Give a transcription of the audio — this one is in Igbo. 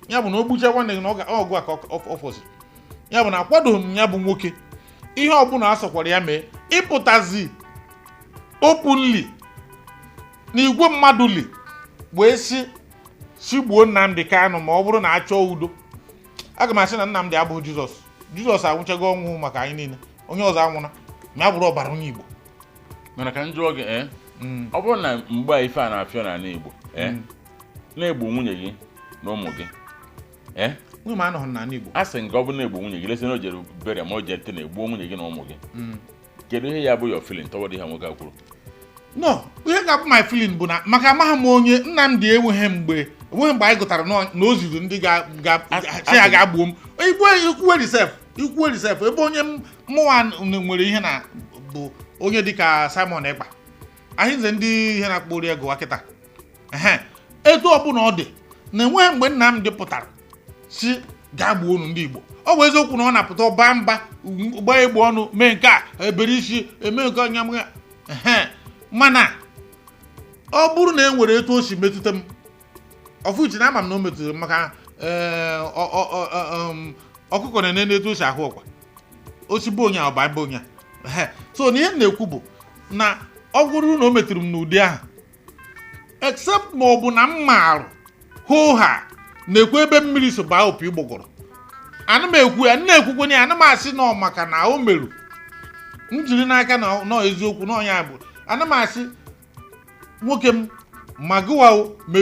Ya bụ na o gbuchaa nwanne gị na ọgụ a ka ọ fọzi. Ya bụ na akwadoghị m ya bụ nwoke. Ihe ọbụla a sọkwara ya mee, ịpụtazi openly n'igwe mmadụ li wee si gbuo Nnamdi Kanu ma ọ bụrụ na a chọọ udo, aga m asị na Nnamdi abụghị Jizọs. Jizọs anwụchago ọnwụ maka anyị niile. Onye ọzọ anwụna ma ya bụrụ ọbara onye Igbo. Mana ka m jụọ gị, ee, ọ bụrụ na mgbe a ife a na-afịọ n'ala Igbo, ee, na-egbu nwunye gị na ụmụ gị, ee? Nwunye m anọghị n'ala Igbo. A sị nke ọ bụ na-egbu nwunye gị, lesi na o jere bere ma o jere te na-egbuo nwunye gị na ụmụ gị, kedu ihe ya bụ your feeling tọwọdụ ihe nwoke a kwuru? No, ihe ga-abụ my feeling bụ na maka amaghị m onye Nnamdi. Enweghị mgbe anyị gụtara na o ziri ndị ga sị ya ga-agbuo m. Ikwuwe resef ebe onye mụnwa nwere ihe na bụ onye dịka Simon Ekpa, ahịnze ndị ihe na-akpọ ori ego kịta. Ehe, etu ọbụla ọ dị na enweghị mgbe Nnamdi pụtara si gaa gbuo unu ndị Igbo. Ọ bụ eziokwu na ọ na-apụta ọba mba, gbaa egbe ọnụ, mee nke a, ebere isi eme nke onye amụghị. Ehe, mana ọ bụrụ na e nwere etu o si metụta m ọfụchi na ama m na o metụtara m maka ee, ọkụkọ na-enene etu o si ahụ ọkwa osi bụ onye a ọba bụ onye a. Ehe, so na ihe m na-ekwu bụ na ọ bụrụ na o metụrụ m n'ụdị ahụ, except ma ọ bụ na m maarụ hoo ha na-ekwu ebe mmiri so baa opi ụgbọgọrọ, ana m ekwu ya, na-ekwukwenye ya. Ana m asị nọ maka na o meru m jiri n'aka na nọ eziokwu na ọnya bụ ana m asị nwoke m ma gụwa o ma.